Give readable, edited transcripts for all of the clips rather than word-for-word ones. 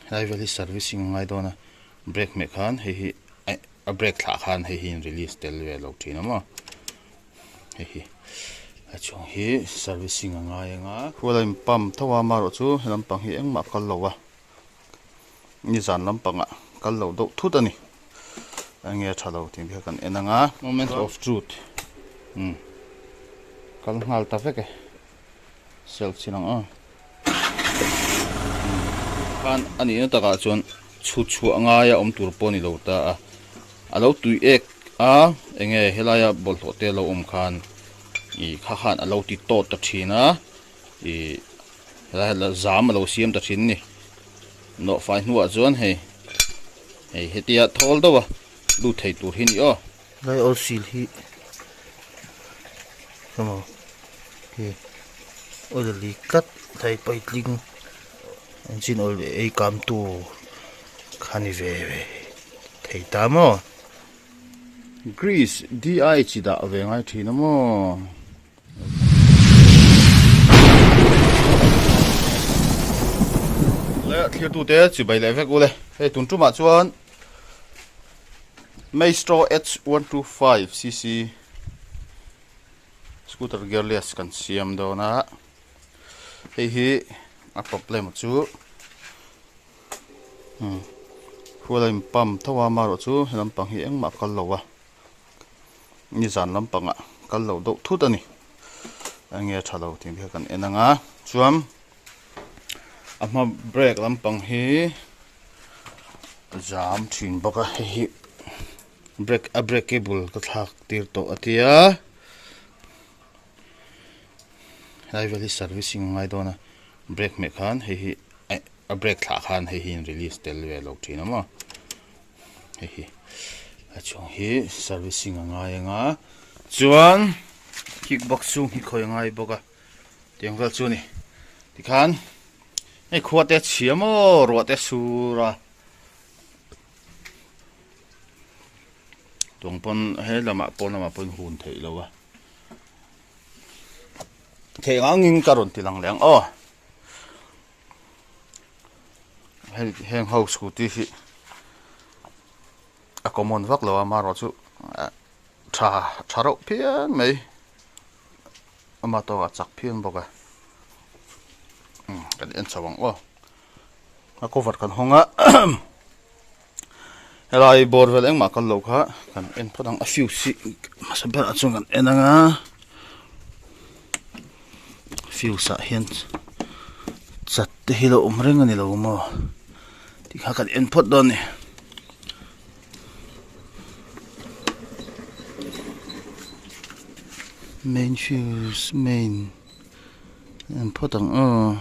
Helai vel hi servicing a ngai dawn a brake hmeh khan hei hi a brake thlah khan hei hi in release tel ve lo thin a maw hei hi a chhung hi servicing a ngai ang a. Fuel a in pump tho a amaherawh chu he lampang hi engmah a kal lo a nizan lampangah kal lo deuh thut a ni enge a tha lo tih te kha kan en ang a. Moment of truth umm kal nghal ta vek e. Self chin ang aw. Khan a nihna takah chuan chhut chhuah ngaia awm tur pawh a ni lo ta a. A lo tui ek a, enge helaia bawlhhlawh te a lo awm khan ih kha khan a lo ti tawt ta thin a, ih helai la zam a lo siam ta thin a ni. Nawhfai hnuah chuan hei hei hetia thawl deuh a lut thei tur hi a ni aw. Helai oil seal hi emaw khi oil a leak tlat thei paitling engine oil ei kam tu kha ni ve thei ta maw. Grease DI chi dah ve ngai thin a maw. Le thlir tu te chi bai leh vek u le hei tun tumah chuan Maestro H125 cc scooter gearless kan siam dawn a hei hi a problem chu fuel a in pump tho a amaherawh chu he lampang hi engmah a kal lo a nizan lampangah kal lo deuh thut a ni enge a tha lo tih te kha kan en ang a chuan a hma brake lampang hi zam thin bawk a hei hi brake a brake cable ka thlak tir tawh a tia helai vel hi servicing a ngai dawn a brake hmeh khan hei hi a brake thlah khan hei hi in release tel ve lo thin a maw. Hei hi a chhung hi servicing a ngai ang a chuan kick box chhung hi khawi a ngai bawk a tiang vel chu a ni tikhan hei khua te a chhia maw ruah te a sur a tawng pawn he lamah pawn lamah pawhin hun theih lo a theih ang angin ka rawn ti lang leh ang aw. Hei heng ho scooty hi a common vak lo a amaherawh chu tha tha reuh phian mai ama tawkah chak phian bawk a kan en chho ang aw a cover kan hawng a helai bawr vel engmah kal lo kha kan en phawt ang a fuse hi hmasa berah chuan kan en ang a fuse ah hian chat te hi lo awm reng a ni lo maw tih kha kan en phawt dawn a ni. Main fuse main en phawt ang aw.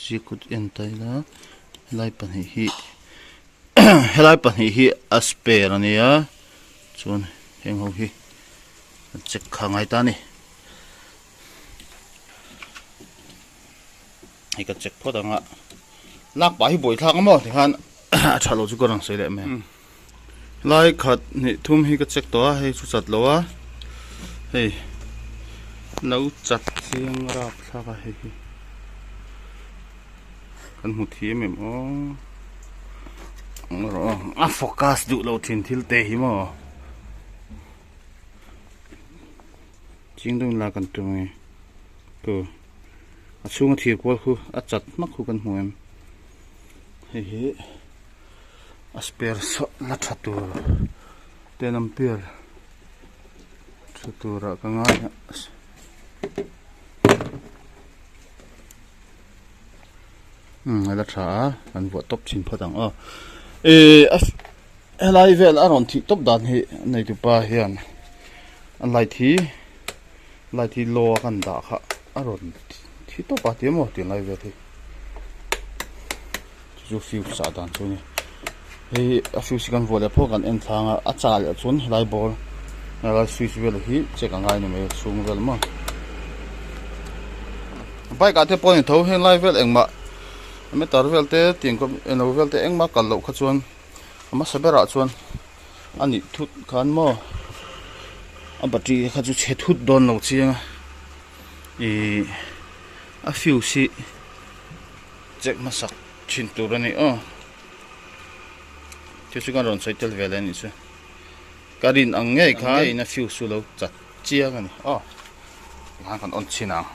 Zikut en ta ila helai pahnih hi helai pahnih hi a spare a nia chuan heng ho hi an check kha ngai ta a ni hei ka check phawt ang a lak pah hi buaithlak a maw tikhan a tha lo chu ka rawn sawi leh mai ang. Lai khat hnih thum hi ka check tawh a hei chu chat lo a hei lo chat chiang rap thlak a hei hi kan hmu thiam em aw a focus duh lo thin thil te hi maw ching deuhin la kan tum ange tu a chhunga thir kual khu a chat hmak khu kan hmu em hei hi. A spare saw la tha tur ten ampere tha turah ka ngai a umm a la tha a kan vuah tawp chhin phawt ang aw ehh a helai vel a rawn thih tawp dan hi a neitupa hian a light hi light hi low a kan dah kha a rawn thi tawp a ti emaw tih lai vel hi. Chu chu fuse ah dan chu a ni hei a fuse hi kan vuah leh phawt kan en thlang a a chah leh chuan helai ball helai switch vel hi check a ngai a ni mai a chhung vel maw bike ah te pawh a ni tho heng lai vel engmah meter vel te tiang kawp eng lo vel te engmah kal loh kha chuan a hmasa berah chuan a nih thut khan maw. A battery te kha chu chhe thut dawn lo chiang a ih a fuse hi check hmasak thin tur a ni aw chu chu kan rawn sawi tel ve leh a nih chu ka rin ang ngei khan a fuse chu lo chat chiang a ni aw tikhan kan on chhin ang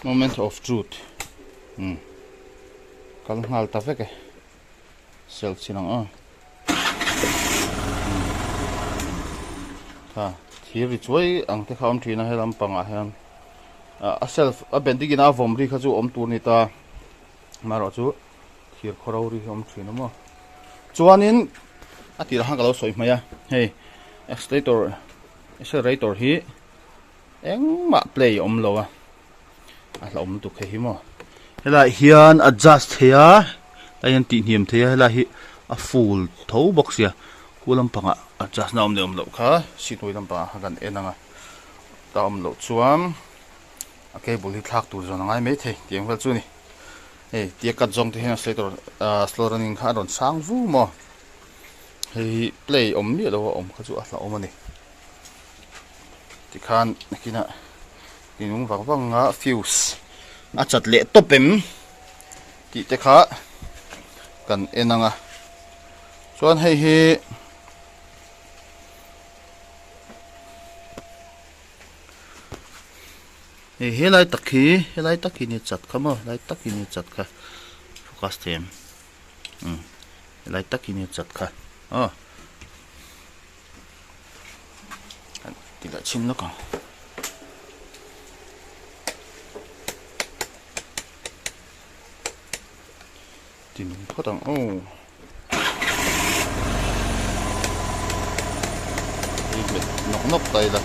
moment of truth umm kal nghal ta vek e. Self chin ang aw. Tha thir ri chuai ang te kha awm thin a he lampangah hian a self a bending in a vawm ri kha chu awm tur ni ta amaherawh chu thir khaw ro ri hi awm thin a maw chuanin a tirah khan ka lo sawi hmai a hei accelerator accelerator hi engmah play a awm lo a. A hlauhawm lutuk hei hi maw helaiah hian adjust thei a helaiah hian tih hniam thei a helai hi a full tho bawk sia khu lampangah adjust na awm leh awm loh kha seat hnuai lampangah khan kan en ang a ta awm loh chuan a cable hi thlak tur zawn a ngai maithei tih ang vel chu a ni hei tia cut zawng te hian a slater ah slow running kha a rawn sang vu maw hei hi play awm miah lo a awm kha chu a hlauhawm a ni tikhan nakinah. Tinung vang vang a fuse a chat leh tawp em tih te kha kan en ang a chuan hei hi hei helai tak hi helai tak hi ni chat kha maw helai tak hi ni chat kha focus thei em umm helai tak hi ni chat kha aw. Ti leh chhin lawk ang. Ti nung phawt ang aw. Hei hmet nawk nawk ta ila.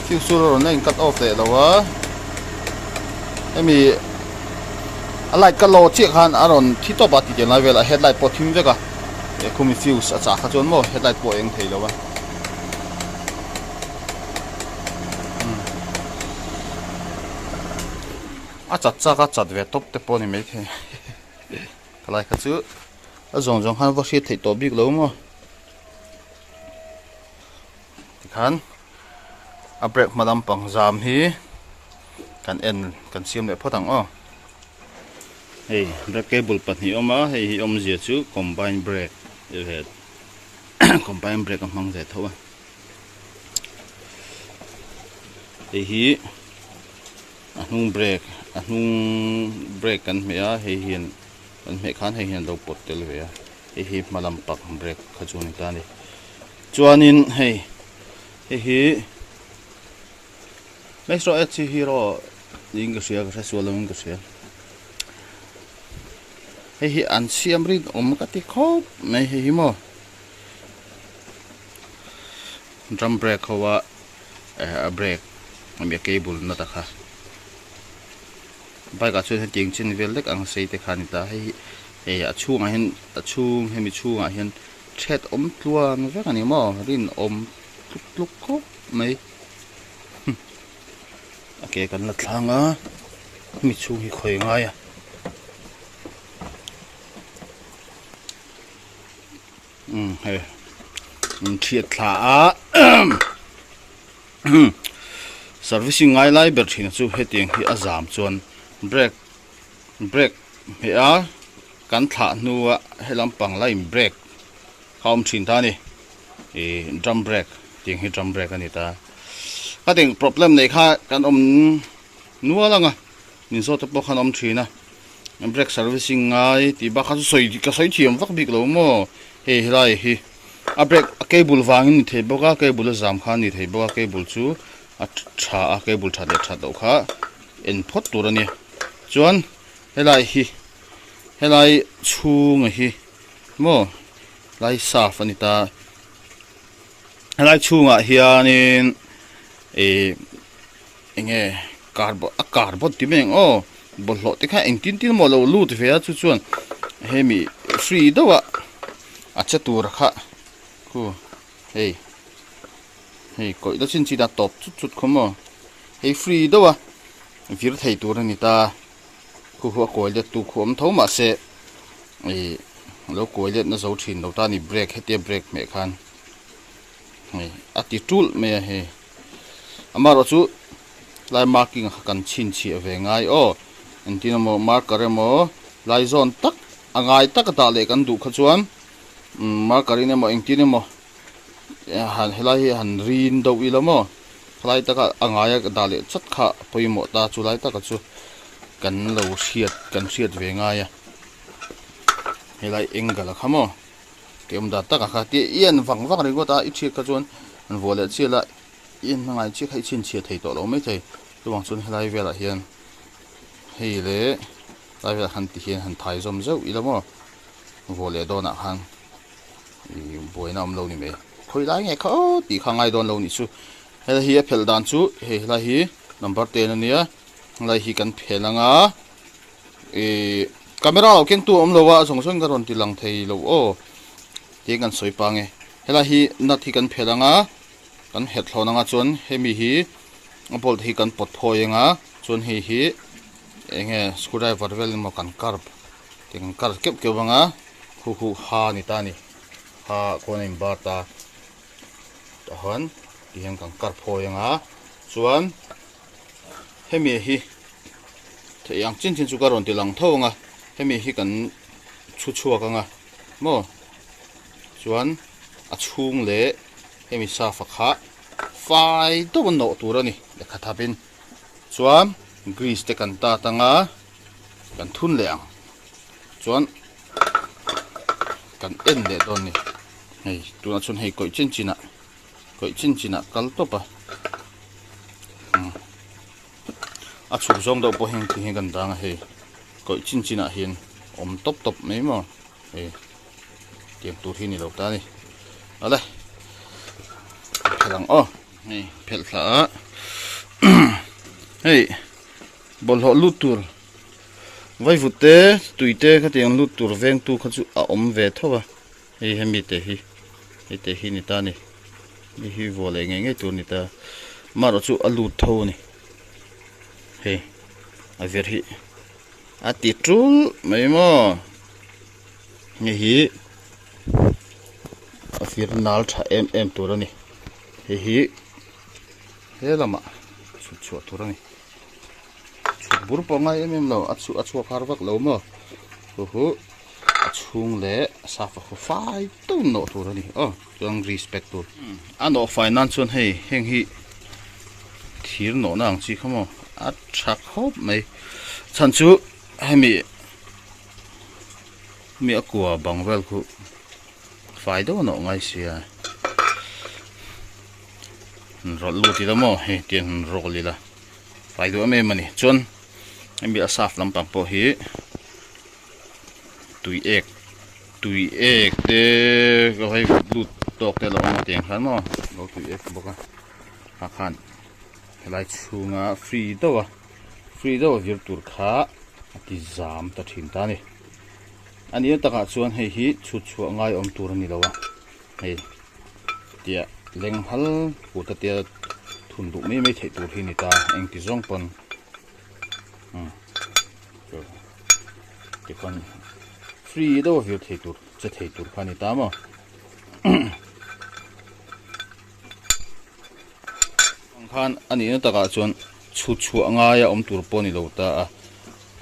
Fuse chu rawn la in cut off leh lo a. Hemi a light ka lo chiah khan a rawn thi tawp a ti tiang lai vel a headlight pawh thim vek a eh khumi fuse a chah kha chuan maw headlight pawh a eng thei lo a a chat chak a chat ve tawp te pawh a ni maithei ka lai kha chu a zawng zawng khan va hriat theih tawh bik lo maw tikhan a brake hma lampang zam hi kan en kan siam leh phawt ang aw hei brake cable pahnih a awm a hei hi awmzia chu combine brake combine brake a hmang ve tho a hei hi a hnung brake a hnung brake kan hmeh a hei hian kan hmeh khan hei hian a lo pawt tel ve a hei hi hma lampang brake kha chu a ni ta a ni. Chuanin hei hei hi Maestro Edge hi hero niin ka hria ka hre sual lo in ka hria hei hi an siam rinawm ka ti khawp mai hei hi maw drum brake ho a eh a brake ami a cable na ta kha bike ah chuan hetiang chin vel lek ang sei te kha a ni ta hei hi hei a chhungah hian a chhung hemi chhungah hian Thread awm tluan vek a ni maw? Rinawm tluk tluk khawp mai. A ke kan la thlang a, mi chhung hi khawi ngai a. Umm hei in thiat thla a servicing ngai lai ber thin chu hetiang hi a zam chuan brake brake hmeh a. Kan thlah hnua helam pang la in brake kha awm thin ta a ni ih drum brake tiang hi drum brake a ni ta ka ting problem nei kha kan awm nual ang a min zawt te pawh khan awm thin a brake servicing ngai tih bak kha chu sawi ka sawi thiam vak bik lo maw hei helai hi a brake a cable vangin ni thei bawk a cable a zam kha a ni thei bawk a cable chu a tha a cable that leh that loh kha en phawt tur a ni chuan helai hi. Helai chhunga hi maw lai saf a ni ta helai chhungah hianin ih eng nge cardboard a cardboard ti mai ang aw bawlhhlawh te kha engtin tin emaw a lo lut ve a chu chuan hemi free deuh a a che tur kha khu hei hei kawih la chin chin a tawp chut chut khaw maw hei free deuh a vir thei tur a ni ta. Khu khu a kawi let tu khu awm tho mahse Ih lo kuai let na zo thin lo ta ni brake hetia brake hmeh khan hei a ti tulh mai a hei amaherawh chu lai marking kha kan chhinchhiah ve ngai aw engtin emaw marker emaw lai zawn tak a ngai tak a dah leh kan duh kha chuan umm marker in emaw engtin emaw han helai hi han rin deuh ila maw khalai taka a ngaia dah leh chat kha a pawimawh ta chu lai taka chu kan lo hriat kan hriat ve ngai a helai angle a kha maw tih awm dan takah kha tih i en vang vang ringawt a i thiat kha chuan an vuah leh chial a i en hmangai chiah kha i chhinchhiah thei tawh lo maithei chuvang chuan helai velah hian hei leh helai velah khan ti hian han thai zawm zeuh ila maw vuah leh dawnah khan. Ih buaina awm lo ni mai khawi lai nge kha aw tih kha ngai dawn lo nih chu helai hi a phelh dan chu hei helai hi number ten a nia helai hi kan phelh anga ih camera lo keng tu a awm lo a a zawng zawng in ka rawn ti lang thei lo aw tiin kan sawi pang e helai hi nut hi kan phelh anga kan herh thlawn anga chuan hemi hi a bolt hi kan pawt phawi anga chuan hei hi eng nge screwdriver vel emaw kan curve tih kan curve keuh keuh anga. Khu khu ha ni ta ni ha khawn a inbar ta tah hian ti hian kan kar phawi anga chuan hemi hi theih ang chin chin chu ka rawn ti lang tho anga hemi hi kan chhu chhuak anga maw chuan a chhung leh hemi safa kha fai deuh a nawh tur a ni lehkha thap in chuan grease te kan tat anga kan thun leh ang chuan kan en leh dawn ni hei tunah chuan hei kawih chin chin ah kawih chin chin ah kal tawp a a chhuk zawng deuh pawh heng ti hian kan dang a hei kawih chin chin ah hian awm tawp tawp mai maw hei tiang tur hi ni lo ta a ni awle phelh ang aw hei phelh thla a hei bawlhhlawh lut tur Vaivut te tui te khatiang lut tur vengtu kha chu a awm ve tho a, hei hemi te hi hei te hi ni ta a ni, hei hi vuah leh ngei ngei tur a ni ta, amaherawh chu a lut tho a ni, hei a vir hi a ti tul mai maw, hei hi a vir nal tha em em tur a ni, hei hi he lamah chhut chhuah tur a ni. Chhut bur pawh ngai em em lo a chhuh a chhuak har vak lo maw hu hu a chhung leh a safa khaw fai deuh nawh tur a ni aw chuan grease pack tur a nawh fai nan chuan hei heng hi thir nawhna ang chi kha maw a tha khawp mai chhan chu hemi hemi a kua bang vel khu fai deuh a nawh ngai sia han rawlh lut ila maw hei tiang han rawl ila. Fai duh em em a ni. Chuan hemi a saf lampang pawh hi tui ek tui ek te ka hei lut tawk te a lo awm a tiang khan maw lo tui ek bawk a kha khan helai chhunga free deuh a free deuh a vir tur kha a ti zam ta thin ta a ni. A nih takah chuan hei hi chhut chhuah ngai awm tur a ni lo a hei. Tia leng hal kut a tia thun duh mai mai theih tur hi ni ta engti zawng pawn umm tikhawn free deuh a vir thei tur che thei tur kha a ni ta maw ang khan a nihna takah chuan chhut chhuah ngaia awm tur pawh a ni lo ta a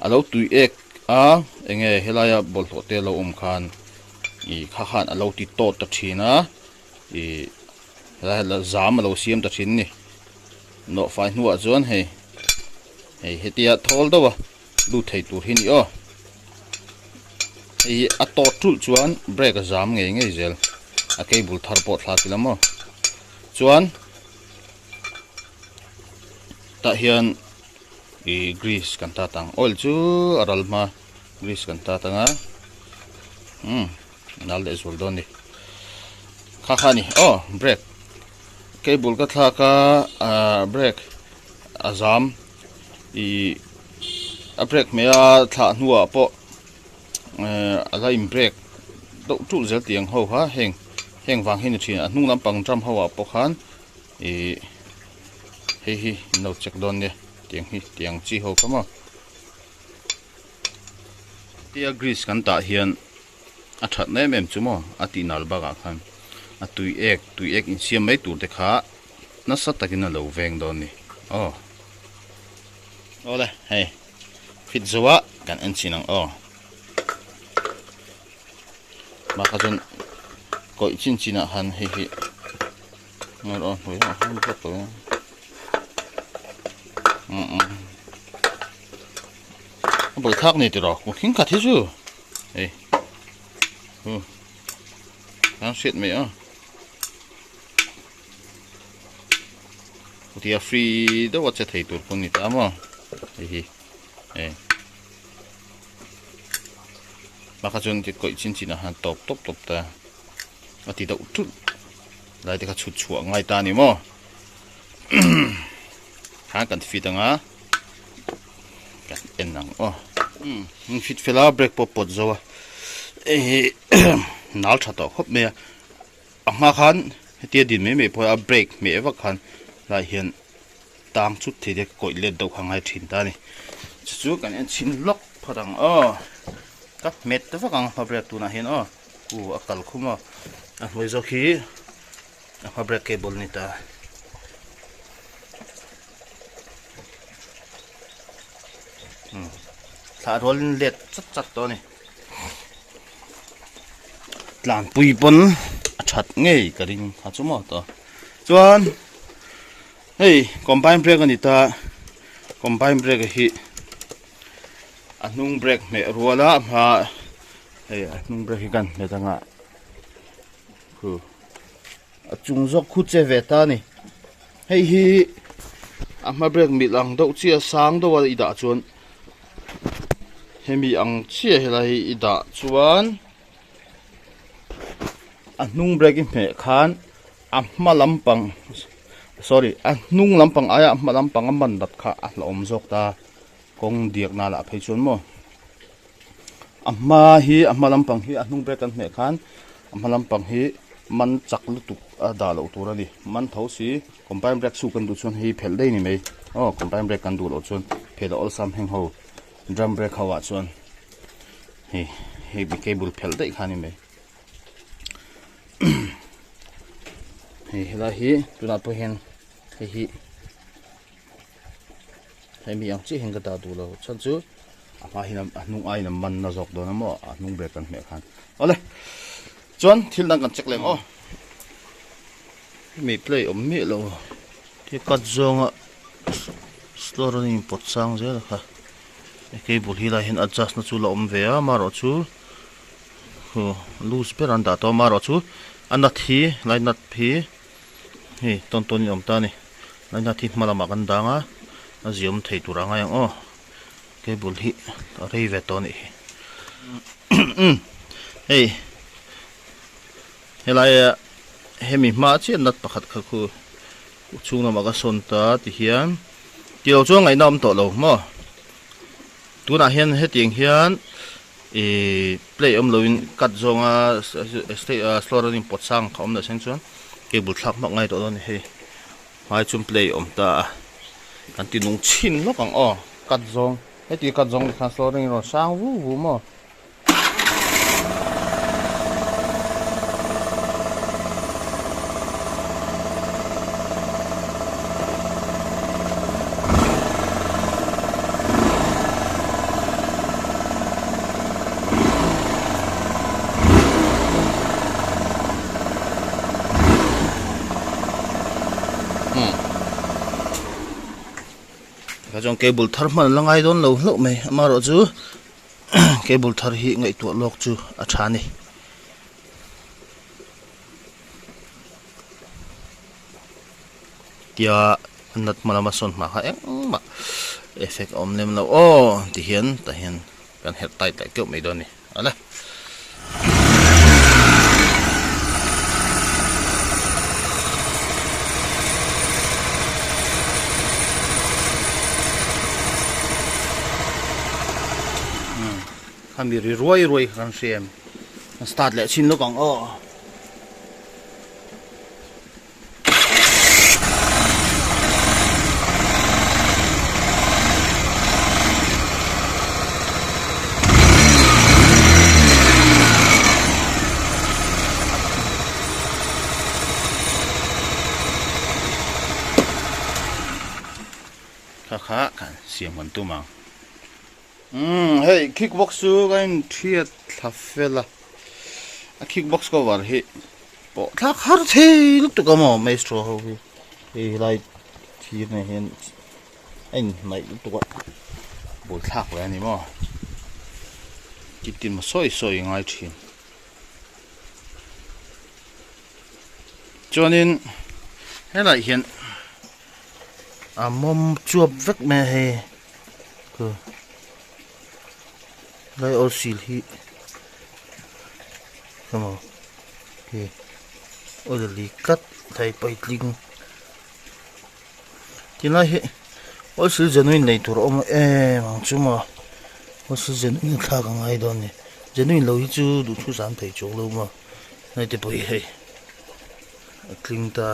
a lo tui ek a enge helaia bawlhhlawh te a lo awm khan ih kha khan a lo ti tawt ta thin a ih helai hi zam a lo siam ta thin a ni nawh fai hnuah chuan hei hei hetia thawl deuh a lut thei tur hi a ni aw hei hi a tawt tulh chuan brake a zam ngei ngei zel a cable thar pawh thlak ila maw chuan tah hian ih grease kan tat ang oil chu a ral hma. Grease kan tat anga umm nal leh zual dawn ni kha kha ni aw brake cable ka thlak a ah brake a zam ih a brake hmeh a thlah hnuah pawh eh a la in brake deuh ṭulh zel tih ang ho kha heng heng vang hi ni ṭhin a hnung lampang drum ho ah pawh khan ih hei hi in lo check dawn nia tiang hi tiang chi ho kha maw. Tia grease kan tah hian A thatna em em chu maw a tih nal bakah khan a tui ek tui ek insiam mai tur te kha nasa takin a lo veng dawn a ni aw. Awle hei fit zo a kan en chin ang aw. Bakah chuan kawih chin chin ah khan hei hi ngawi aw hnuai lamah khan block lo a a buai thlak ni tiraw kum hring khat hi chu hei hu kan hriat mai a tia free deuh a che thei tur pawh a ni ta maw hei hi hei. Bakah chuan ti kawih chin chin ah khan tawp tawp tawp ta a ti deuh thut lai te kha chhut chhuah ngai ta a ni maw khan kan fit anga kan en ang aw um fit fel a brake pawh pawt zo a heihi nal tha tawh khawp mai a a hma khan hetia din mai mai pawh a brake hmeh vak khan lai hian tang chut thei te kawih let deuh kha ngai thin ta a ni chu chu kan en chhin lawk phawt ang aw ka hmet ta vak ang hma brake tunah hian aw u a kal khum a a hnuai zawk hi a hma brake cable a ni ta umm thlah rualin let chat chat tawh a ni tlanpui pawn a that ngei ka ring a chu maw tawh chuan. Hei combine brake a ni ta, combine brake hi a hnung brake hmeh rual a hma hei a hnung brake hi kan hmet anga khu a chung zawk khu che ve ta a ni hei hi a hma brake mil ang deuh chiah sang deuh a i dah chuan hemi ang chiah helai hi i dah chuan a hnung brake i hmeh khan. A hma lampang sorry a hnung lampang aia a hma lampang a man dat kha a hlauhawm zawk ta kawng diak na lah phei chuan maw a hma hi a hma lampang hi a hnung brake kan hmeh khan a hma lampang hi man chak lutuk a dah loh tur a ni man tho si combine brake chhuk kan duh chuan hei phelh daih a ni mai aw combine brake kan duh loh chuan phelh a awlsam heng ho drum brake ho ah chuan hei hei cable phelh daih kha a ni mai. Hei helai hi tunah pawh hian hei hi hemi ang chiah hian ka dah duh lo chhan chu a hma hian a hnung aiin a man na zawk dawn a maw a hnung ber kan hmeh khan awle chuan thil dang kan check leh ang aw hemi play awm miah lo ti cut zawnga slow running pawt sang zel a kha cable hi lai hian adjust na chu la awm ve a amaherawhchu. Aw loose ber an dah tawh a amaherawhchu a nut hi lai nut hi hei tawn tawn in a awm ta a ni lai nut hi hma lamah kan dang a a ziawm thei tur a ngai ang aw cable hi a rei ve tawh a nih hi hei helaia hemi hma chiah nut pakhat kha khu chhung lamah ka sawn ta tihian tilo chuan ngaihna a awm tawh lo maw tunah hian hetiang hian. Ihh play awm loin cut zawnga slow running pawt sang kha awm leh seng chuan cable thlak hmak ngai tawh dawn a ni hei hmai chuan play awm ta a kan ti nung chhin lawk ang aw cut zawng heti cut zawng te khan slow running rawn sang vu vu maw. Chuan cable thar hman la ngai dawn lo hlauh mai amaherawh chu cable thar hi ngaihtuah lawk chu a tha a ni. Tia nat hma lama sawn hma kha engmah effect a awm lem lo aw ti hian tah hian kan herh tight leh keuh mai dawn a ni ale. Khami ri ruai ruai kha kan hria em kan start leh chhin lawk ang aw. kha kan siam kan tum ang. Umm hei kick box chu ka in thiat thla fel a, a kick box cover hi pawh thlak har thei lutuk a maw maestro ho hi hei helai thir nen hian a inhnaih lutuk a bul thlak ve a ni maw kitin maw sawi sawi ngai thin. Chuanin helaiah hian a mawm chuap vek mai a hei chu lai oil seal hi emaw khi oil a leak tlat thei paitling tinlai hi oil seal genuine nei tur a awm em ang chu maw oil seal genuine a thlak a ngai dawn a ni genuine lo hi chu duhthu zan thei chuang lo maw hei te pawh hi hei a tling ta.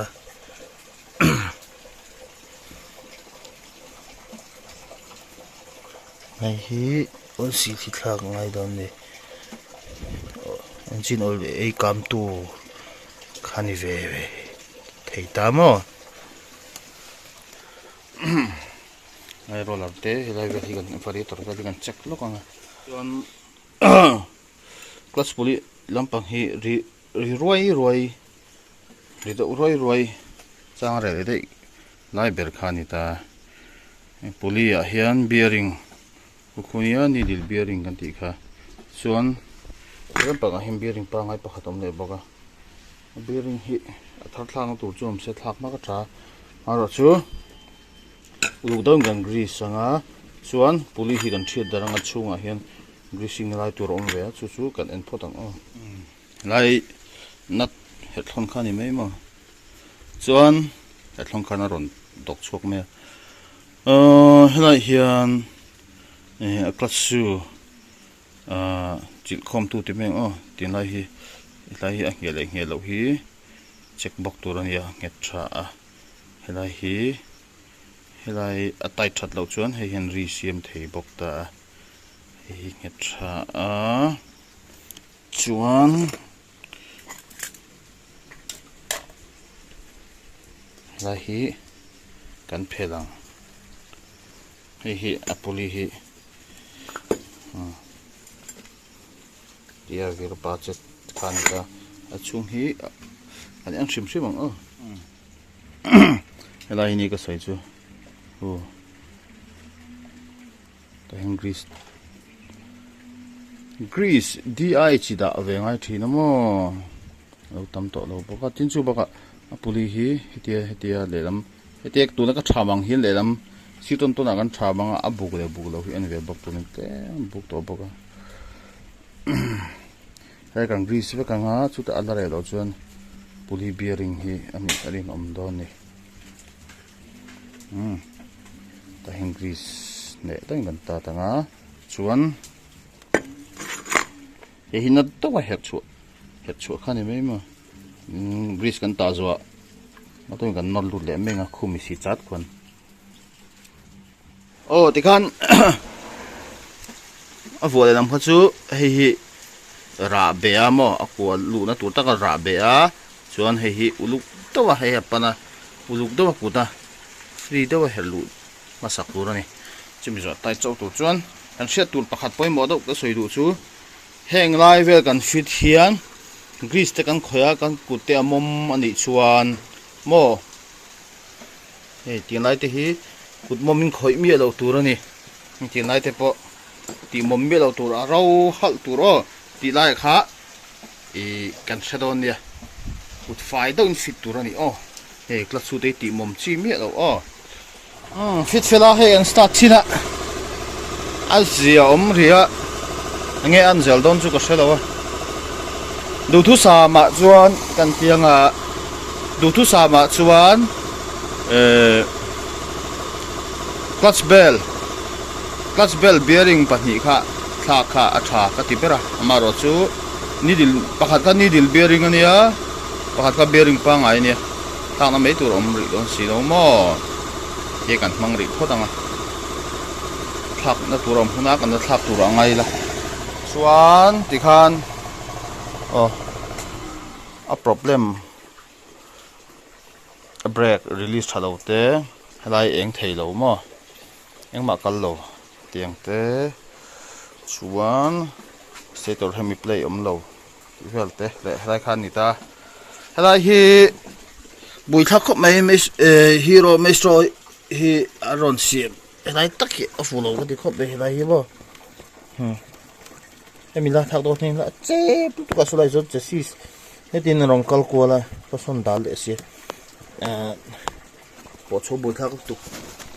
Hei hi oil seal hi thlak a ngai dawn a ni engine oil ei kam tu kha ni ve ve thei ta maw hei roller te helai vel hi kan variator vel hi kan check lawk ang a chuan clutch pulley lampang hi ri ri ruai ruai ri deuh ruai ruai chang reh leh daih lai ber kha a ni ta pulley ah hian bearing khunia needle bearing kan tih kha chuan lampangah hian bearing pangngai pakhat a awm leh bawk a bearing hi a thar thlakna tur chu awm se thlak hmak a tha amaherawhchu uluk deuhin kan grease ang a chuan pulley hi kan hriat dar anga chhungah hian greasing na lai tur a awm ve a chu chu kan en phawt ang aw. Lai nut hethlawn kha a ni mai maw chuan hethlawn khan a rawn dawk chhuak mai a ahh helaiah hian eh a clutch shoe ahh chilh khawm tu ti mai ang aw tinlai hi helai hi a ngheh leh ngheh loh hi check bawk tur a ni a nghet tha a helai hi helai a tight that loh chuan hei hian ri siam thei bawk ta a hei hi nghet tha a. Chuan helai hi kan phelh ang hei hi a pulley hi tia vir pa che kha a ni ta a chhung hi an en hrim hrim ang aw helai hi ni ka sawi chu aw. Tah hian grease grease DI chi dah ve ngai thin a maw lo tam tawh lo bawk a tin chu bakah a pulley hi hetia hetia lehlam hetia tuna ka tham ang hian lehlam sir tawn tawnah kan tham ang a a buk leh buk loh hi a ni ve bawk tuna tlem buk tawh bawk a helai kan grease vek ang a chutah a la reh loh chuan pulley bearing hi a nih a rinawm dawn a ni. Umm tah hian grease leh daih kan tat ang a chuan hei hi na deuh a herh chhuah herh chhuah kha a ni mai maw umm grease kan tah zawh ah a tawng kan nawr lut leh mai ang a khum i si chat khuan aw tikhan a vuah leh lam kha chu hei hi rah beh a maw a kua luhna tur taka rah beh a chuan hei hi uluk deuh a hei a pan a uluk deuh a kut a free deuh a herh luh hmasak tur a ni chumi zawh tai chauh tur chuan kan hriat tur pakhat pawimawh deuh ka sawi duh chu heng lai vel kan fit hian grease te kan khawih a kan kut te a mawm a nih chuan maw. Hei tih lai te hi kut mawm in khawih miah loh tur a ni tih lai te pawh tih mawm miah loh tur a ro halh tur aw tih lai kha ih kan hre dawn nia kut fai deuh in fit tur a ni aw hei clutch chu te hi tih mawm chi miah loh aw umm fit fel a hei an start chin a a zia awm rih a enge an zel dawn chu ka hre lo a duhthusam ah chuan kan tiang a duhthusam ah chuan. Ehh clutch bell clutch bell bearing pahnih kha thlak kha a tha ka ti ber a amaherawh chu needle pakhat kha needle bearing a nia pakhat kha bearing pangngai a nia thlakna mai tur a awm rih dawn si lo maw he kan hmang rih phawt ang a thlakna tur a awm hun a kan la thlak tur a ngai la chuan tikhan aw a problem. A brake release tha lo te helai eng thei lo maw. Engmah kal lo tiang te chuan stator hemi play awm lo tih vel te leh helai kha a ni ta. Helai hi buaithlak khawp mai hero maestro hi a rawn siam helai tak hi a fuh lo ka ti khawp mai helai hi maw hemi la thlak dawn hian a chep lutuk a sawlai chuan chassis hetin a rawn kal kual a ka sawn dal leh si ahh pawh chho buaithlak lutuk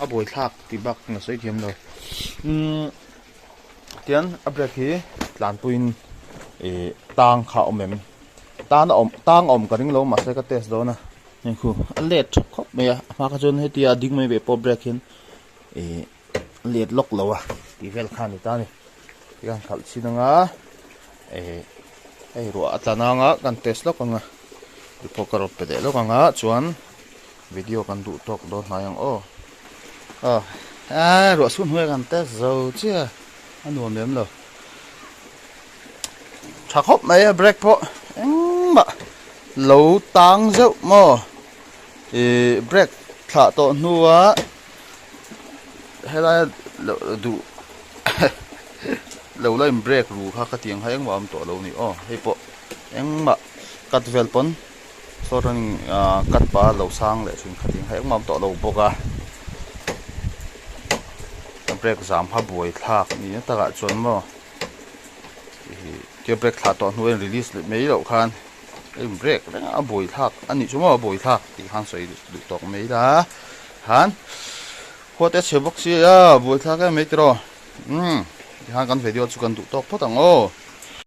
a buaithlak tih bak na sawi thiam lo umm tian a brake hi tlanpuiin ih tang kha a awm em tan a awm tang a awm ka ring lo mahse ka test dawn a heng khu a let tha khawp mai a a hma kha chuan hetia a ding mai ve pawh brake hian ih a let lawk lo a tih vel kha a ni ta a ni tikhan khalh chhin anga ih hei ruah a tla nang a kan test lawk ang a report ka rawn pe leh lawk ang a chuan. Video kan duh tawk dawn hnai ang aw. Aw eh ruah chhun hnuai kan test zo chiah a nuam lem lo. Tha khawp mai a break pawh engmah lo tang zeuh maw ih break thlah tawh hnua helai duh lo la in break ru kha ka ti ang kha engmah a awm tawh lo a ni aw hei pawh engmah cut vel pawn. Saw chuan cut pa lo sang leh thin khat in kha engmah a awm tawh lo bawk a a brake zam kha buai thlak ni na takah chuan maw tia brake thlah tawh hnu a in release leh mai loh khan a in brake reng a a buai thlak a nih chu maw a buai thlak tih khan sawi duh tawk mai la khan khua te a chhe bawk sia buai thlak em mai tiraw umm tikhan kan video chu kan duh tawk phawt ang aw.